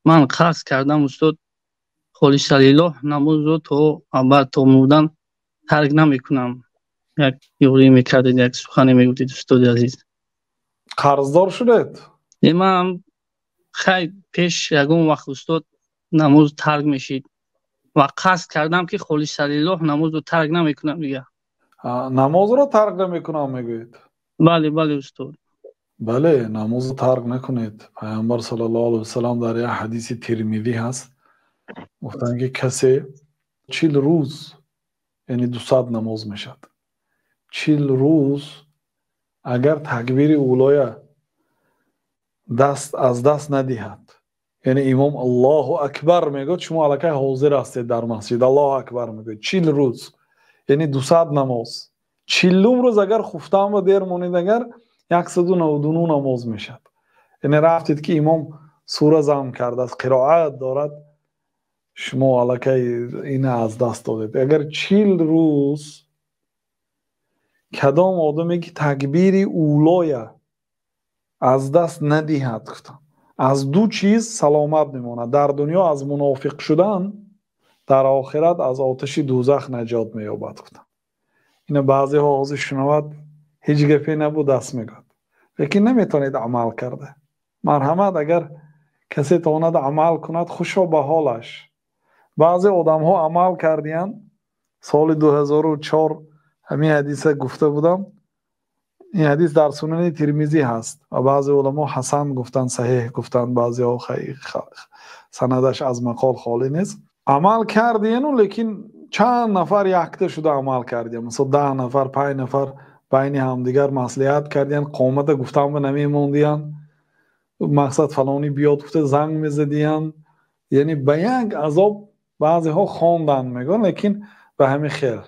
Ман қасд кардам, устод, холиса лиллоҳ намозро то абад, то мурдан тарк намекунам. Як ёрӣ мекардед, як сухане мегуфтед, устоди азиз. Қарздор шудед? Не, ман хай пеш ягон вақт, устод, намоз тарк мешид ва қасд кардам, ки холиса лиллоҳ намозро тарк намекунам дигар. Намозро тарк намекунам, мегӯед? Бале, бале, устод. Бале, намозро тарк накунед. Паёмбар саллаллоҳу алайҳи васаллам, дар як ҳадиси Термизӣ ҳаст, гуфтанд, ки касе 40 рӯз, яъне 200 намоз мешавад, 40 рӯз агар такбири улоя даст аз даст надиҳад, яъне имом «Аллоҳу акбар» мегӯяд, шумо аллакай ҳозир ҳастед дар масҷид, «Аллоҳу акбар» мегӯяд, 40 рӯз, яъне 200 намоз, 40-ум рӯз агар хуфтанба дер монед, агар 199 намоз мешавад. Яъне рафтед, ки имом сура зам кардааст, қироат дорад, шумо аллакай ина аз даст додед. Агар 40 рӯз кадом одаме ки такбири улоя аз даст надиҳад, гуфтам, аз ду чиз саломат мемонад: дар дунё аз мунофиқ шудан, дар охират аз оташи дӯзах наҷот меёбад, гуфтам. Ина баъзеҳо ҳозир шунавад, ҳеҷ гапе набудаст мегӯяд, лекин наметавонед амал карда. Марҳамат, агар касе тавонад амал кунад, хушо ба ҳолаш. Баъзе одамҳо амал кардиянд. Соли 2004 ҳамин ҳадиса гуфта будам. Ин ҳадис дар Сунани Термизӣ ҳаст ва баъзе уламо ҳасан гуфтанд, саҳеҳ гуфтанд, баъзеҳо санадаш аз мақол холӣ нест. Амал кардияну, лекин чанд нафар якта шуда амал кардиян. Мисол, 10 нафар, панҷ нафар байни ҳамдигар маслиҳат кардиян, қомата гуфтанба намемондиян, мақсад фалонӣ биёд гуфта занг мезадиян. Яъне ба як азоб баъзеҳо хонданд, мегӯянд, лекин ба ҳамин хел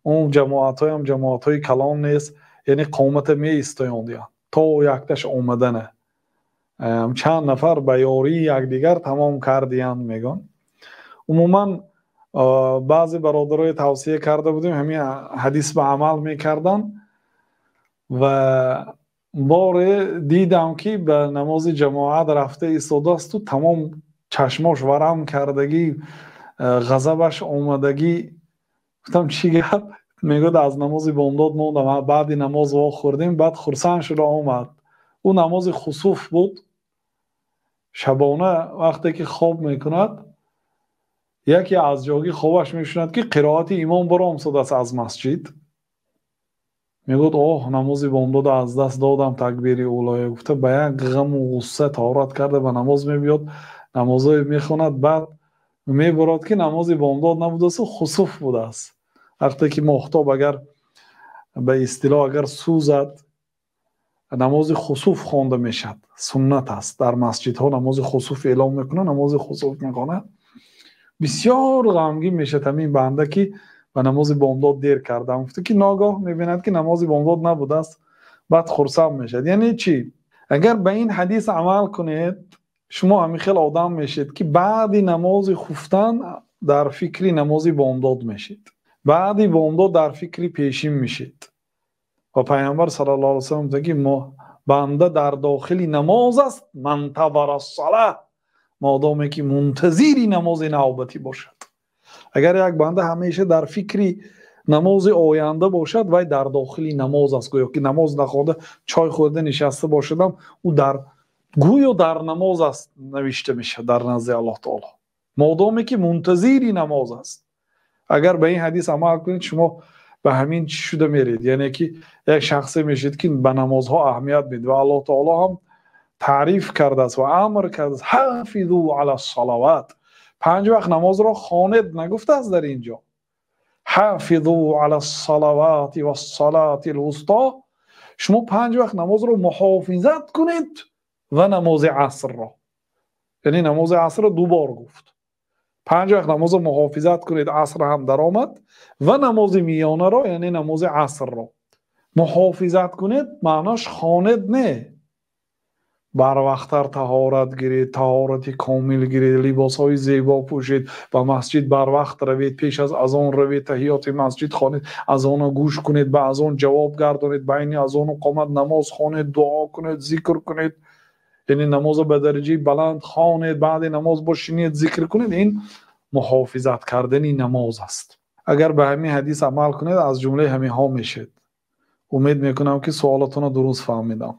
он ҷамоатҳоям ҷамоатҳои калон нест, яъне қомата меистоёндиян то якташ омадана. Чанд нафар ба ёрии якдигар тамом кардиян, мегӯянд. Умуман, баъзе бародарое тавсия карда будем, ҳамин ҳадис ба амал мекарданд ва боре дидам, ки ба намози ҷамоат рафта истодаасту тамом чашмош варам кардагӣ, ғазабаш омадагӣ. Гуфтам: «Чӣ гап?» Мегӯяд: «Аз намози бомдод мондам». Баъди намоз вохӯрдем, баъд хурсанд шуда омад. Ӯ намози хусуф буд. Шабона вақте ки хоб мекунад, яке аз ҷоги хобаш мешунад, ки қироати имом баромсудааст аз масҷид. Мегӯяд: «Оҳ, намози бомдода аз даст додам, такбири улоя», гуфта, ба як ғаму ғусса таҳорат карда ба намоз мебиёд, намозҳое мехонад, баъд мебурад, ки намози бомдод набудасту хусуф будааст. Вақте ки моҳтоб агар, ба истилоҳ, агар сӯзад, намози хусуф хонда мешавад, суннат аст. Дар масҷидҳо намози хусуф эълон мекунад, намози хусуф мехонад. Бисёр ғамгин мешавад ҳамин банда, ки ба намози бомдод дер кардам гуфта, ки ногоҳ мебинад, ки намози бомдод набудааст. Баъд хурсанд мешавад. Яъне чӣ? Агар ба ин ҳадис амал кунед, шумо ҳамин хел одам мешед, ки баъди намози хуфтан дар фикри намози бомдод мешед, баъди бомдод дар фикри пешин мешед. Ва Пайғамбар саллаллоҳу алайҳи васаллам гуфта, ки банда дар дохили намоз аст, мантазара ссала, модоме ки мунтазири намози навбатӣ бошад. Агар як банда ҳамеша дар фикри намози оянда бошад, вай дар дохили намоз аст. Гӯё ки намоз нахонда, чой хӯрда нишаста бошадам, ӯ дар гӯё дар намоз аст навишта мешавад дар назди Аллоҳ таоло, модоме ки мунтазири намоз аст. Агар ба ин ҳадис амал кунед, шумо ба ҳамин чӣ шуда меред, яъне ки як шахсе мешед, ки ба намозҳо аҳамият медиҳад. Ва Аллоҳ таоло ҳам таъриф кардааст ва амр кардааст: ҳафизу ала салават, панҷ вақт намозро хонед нагуфтааст дар ин ҷо. Ҳафизу ала салавати вассалати лвусто, шумо панҷ вақт намозро муҳофизат кунед ва намози асрро. Яъне намози асрро ду бор гуфт. Панҷ вақт намозро муҳофизат кунед, аср ҳам даромад, ва намози миёнаро, яъне намози асрро муҳофизат кунед. Маънош хонед не, барвақттар таҳорат гиред, таҳорати комил гиред, либосҳои зебо пӯшед, ба масҷид барвақт равед, пеш аз азон равед, таҳиёти масҷид хонед, азонро гӯш кунед, ба азон ҷавоб гардонед, байни азону қомат намоз хонед, дуо кунед, зикр кунед. Яъне намозро ба дараҷаи баланд хонед, баъди намоз бошинед, зикр кунед, ин муҳофизат кардани намоз аст. Агар ба ҳамин ҳадис амал кунед, аз ҷумлаи ҳаминҳо мешед. Умед мекунам, ки суолатонро дуруст фаҳмидам.